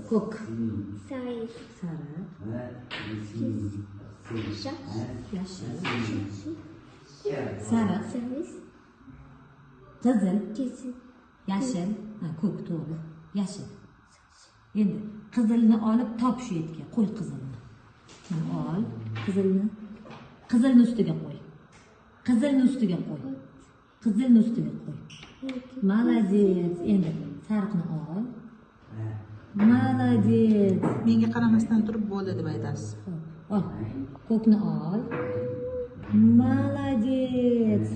Ko'k. Sariq. Sariq. Yashil. Sariq. Qizil. Yashil. Ha, ko'k, to'g'ri. Yashil. Endi qizilni olib top shu yerga. Qo'y qizilni. Mana ol qizilni. Qizilni ustiga qo'y. Qizilni ustiga qo'y. Qizilni ustiga qo'y. Молодец. Endi sariqni ol. Молодец. Menga qaramasdan turib bo'ldi deb aytasiz. Ol. Ko'kni ol. Молодец.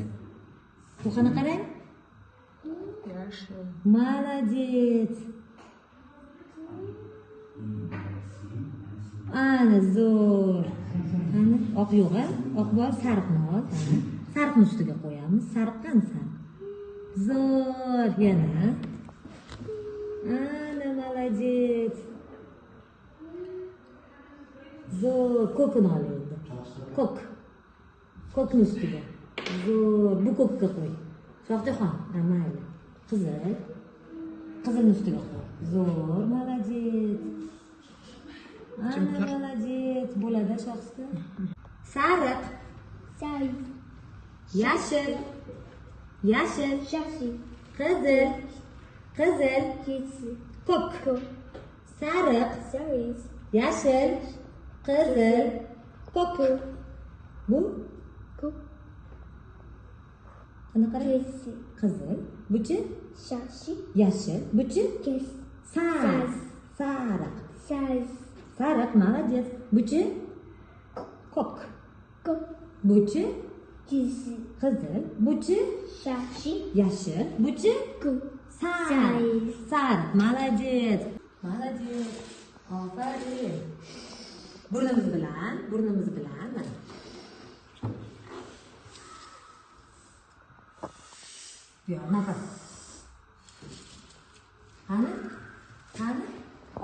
Bu qanaqa rang? Yashil. Молодец. Ana zo'r. Qani oq yo'q, a? Oq bor, sariqni ol. Sariqni ustiga qo'yamiz. Sariq qani sariq? Zo'r, yana. Ana молодец. Zo'r, ko'kini ol endi. Ko'k. Ko'kni ustiga. Zo'r, bu ko'kka qo'y. Shohjahon, mayli. Qizil. Qizilni ustiga qo'y. Zo'r, молодец. Ana молодец. Bo'ladi shohista. Sariq. Sariq. Yashil. Yashil. Yashil. Qizil. Qizil. Ko'k. Sariq. Yashil. Qizil. Ko'k. Bu? Ko'k. Qanaqa rang? Qizil. Buchi? Yashil. Yashil. Buchi? Sariq. Sariq. Sariq, молодец. Buchi? Ko'k. Ko'k. Buchi? Qizil. Qizil. Buchi? Yashil. Yashil. Buchi? Ko'k. Sariq. Sariq, молодец. Молодец. Ofarin. Burnimiz bilan, burnimiz bilan mana. Yo, nafas. Qani? Qani?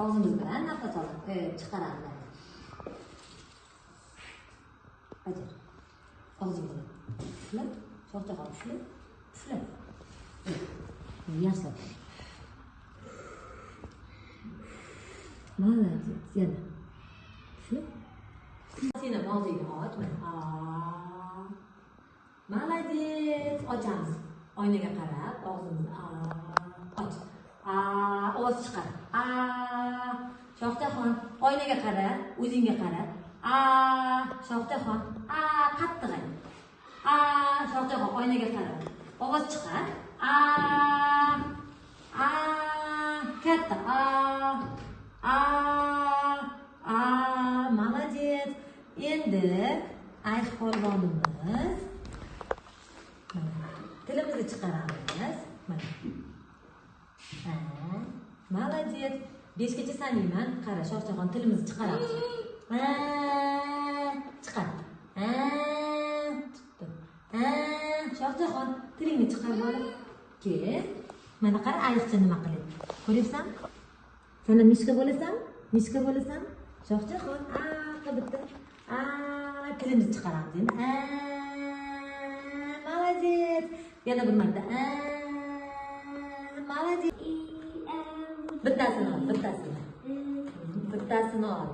Og'zimiz bilan nafas olib chiqaramiz. Bajar. Og'zing bilan. Pufla, Shohjahon pufla, pufla. Yaxshilab. Молодец. Yana. Pufla. Sen ham og'zingni och, mana. Молодец. Ochamiz. Oynaga qarab og'zimizni och. Ovoz chiqar. Shohjahon, oynaga qara, o'zingga qara. Shohjahon, qattiq ayt. Shohjahon, oynaga qara. Ovoz chiqar. Katta. Молодец. Endi ayiq polvonimiz. Mana tilimizni chiqaramiz. Mana. Молодец. 5 gacha sanayman. Qara, Shohjahon, tilimizni chiqaramiz. Chiqar. Tutdim. Shohjahon, tilingni chiqar bola. Kel. Mana qara, ayiqcha nima qilyapti. Ko'ryapsanmi? Sen ham mishka bo'lasan? Mishka bo'lasan? Shohjahon, qil bitta. Tilimizni chiqaramiz endi. Молодец. Yana bir marta. Молодец. Bittasini ol, bittasini. Bittasini ol.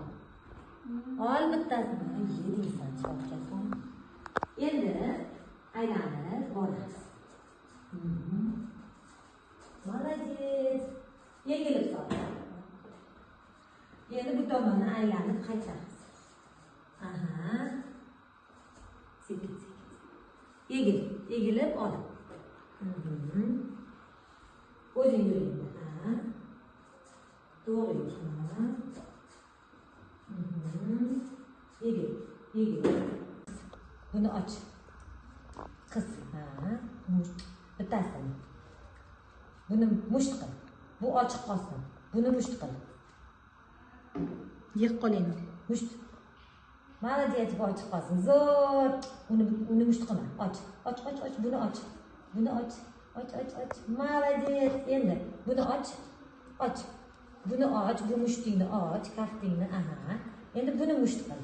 Ol bittasini. Yeding sen, Shohjahon. Endi aylanib boramiz. Молодец. Yengilib sol. Endi bu tomonni aylanib qaytamiz. Aha. Sekin, sekin. Egil, egilib ol. O'zing yur endi. Ha. To'g'ri yur. Egil, egil. Buni och. Qiz. Ha. Bittasini. Buni musht qil. Bu ochiq qolsin. Buni musht qil. Yig' qoling. Musht. Молодец, bu ochiq qolsin. Zo'r. Uni musht qilma. Och. Och, och, och. Buni och. Buni och. Och, och, och. Молодец. Endi buni och. Och. Buni och, bu mushtingni och, kaftingni, aha. Endi buni musht qil.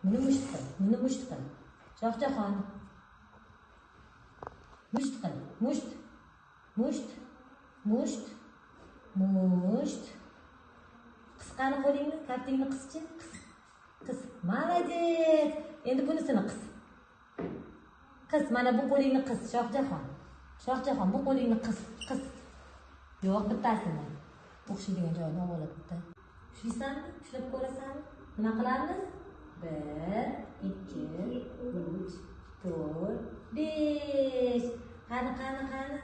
Buni musht qil. Buni musht qil. Shohjahon. Musht qil. Musht. Musht. Musht. Musht. Qisqani qo'lingni, kaftingni qischi. Qis. Qis. Молодец. Endi bunisini qis. Qis, mana bu qo'lingni qis, Shohjahon. Shohjahon, bu qo'lingni qis, qis. Yo'q, bittasini. O'xshaydigan joyini olib oladi bitta. Ushlaysanmi? Ushlab ko'rasanmi? Nima qilamiz? 1 2 3 4 5. Qani, qani, qani.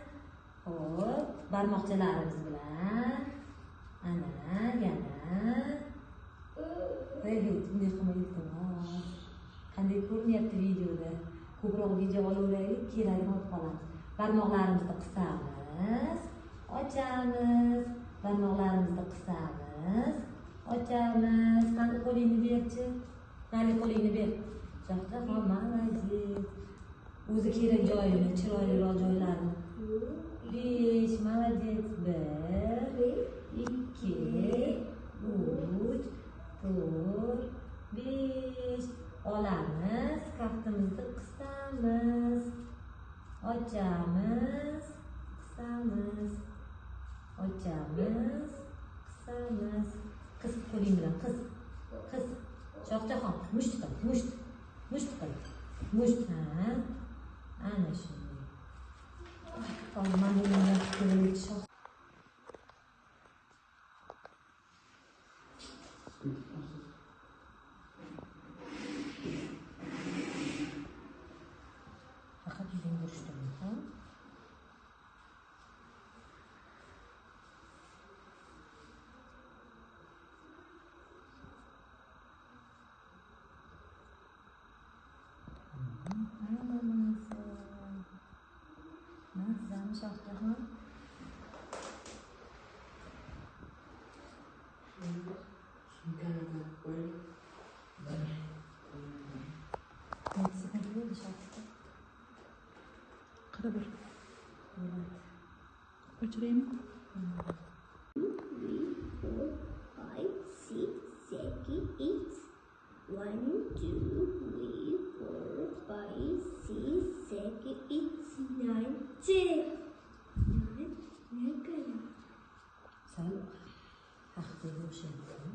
Xo'p, barmoqchalarimiz bilan ana, yana. Bunday qilma, iltimos. Qanday ko'rinyapti videoda? Ko'proq video olaveraylik, keragini olib qolamiz. Barmoqlarimizni qisamiz, ochamiz. Barmoqlarimizni qisamiz, ochamiz. Qani qo'lingni berchi. Qani qo'lingni ber. Shohjahon, молодец. O'zi kerak joyini, chiroyliroq joylarini. 5, молодец. 1 2 3 4 5. Olamiz, kaftimizni qisamiz, ochamiz, qisamiz, ochamiz, qisamiz. Qis qo'ling bilan, qis, qis. Shohjahon, musht qil, musht, musht qil, musht. Ha, ana shunday. Faqat yuzingni burishtirma, ha? Mazami Shohjahon? Necha sekund bo'ldi Shohjahon? 41. O'chiraymi? 2 3 4 5 6 7 8. 1 2 3 4 5 6 7 8 9 10. 9. Sal haqqiga o'xshayapti.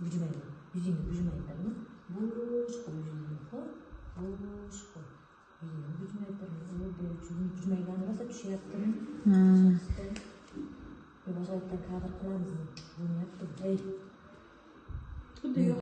Bujmaydi. Yuzingni bujmaytirma. Bo'sh qo'y yuzingni, xo'p? Bo'sh qo'y. Yuzingni bujmaytirma. Bujmaygani rosa tushyaptimi? Boshqa yerdan kadr qilamizmi? Bo'lmayapti. Ey. Xuddi yo'q.